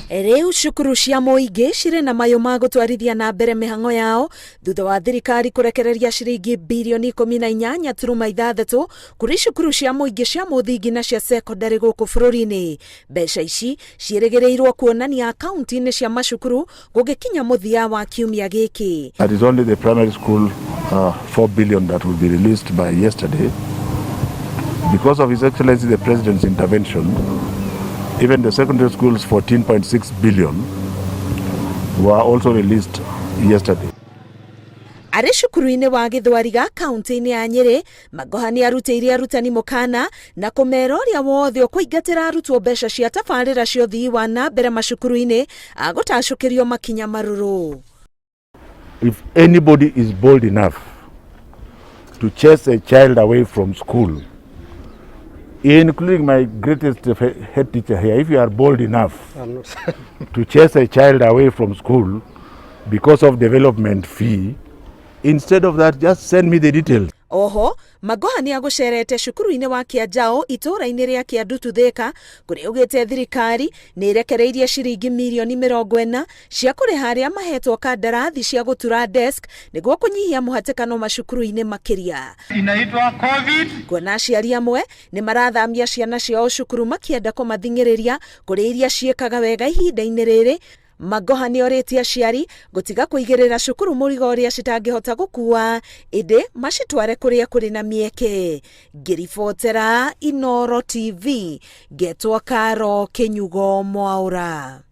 Rĩu cukuru cia mũingĩ cirĩ na mayũ ma gũtwarithia na mbere mĩhang'o yao thutha wa thirikari kũrekereria ciringi birioni 18.6 kũrĩ cukuru cia mũingĩ cia mũthingi na cia cekondarĩ gũkũ bũrũri-inĩ. Mbeca ici ciĩrĩgĩrĩirwo kuonania akaunti-inĩ cia macukuru gũgĩkinya mũthia wa kiumia gĩkĩ. That is only the primary school 4 billion that will be released by yesterday. Because of His Excellency the President's intervention, even the secondary schools 14.6 billion were also released yesterday. Arĩ cukuru-inĩ wa Gĩthwariga kaunti-inĩ ya Nyĩrĩ, Magoha nĩ arutĩire arutani mũkana na kũmera ũrĩa wothe ũkũingatĩra arutwo mbeca cia tabarĩra cia ũthii wa na mbere macukuru-inĩ agũtacũkĩrio makinya marũrũ. If anybody is bold enough to chase a child away from school, including my greatest head teacher here, if you are bold enough to chase a child away from school because of development fee, instead of that, just send me the details. Oho, Magoha nĩ agũcerete cukuru-inĩ wa Kĩanjaũ itũũra-inĩ rĩa Kĩandutu Thĩka kũrĩa augĩte thirikari nĩ ĩrekereirie ciringi mirioni 40 cia kũrĩha arĩa mahetwo kandarathi cia gũtura desk nĩguo kũnyihia mũhatĩkano macukuru-inĩ makĩria. Inaitwa COVID. Kuona aciari amwe nĩ marathamia ciana ciao cukuru makĩenda kũmathing'ĩrĩria kũrĩ iria ciĩkaga wega ihinda-inĩ rĩrĩ, Magoha nĩ orĩtie aciari gũtiga kũigĩrĩra cukuru mũrigo ũrĩa citangĩhota gũkua ĩndĩ macitware kũrĩa kũrĩ na mĩeke. Ngĩribotera Inooro TV, ngetwo Karo Kĩnyugo Mwaũra.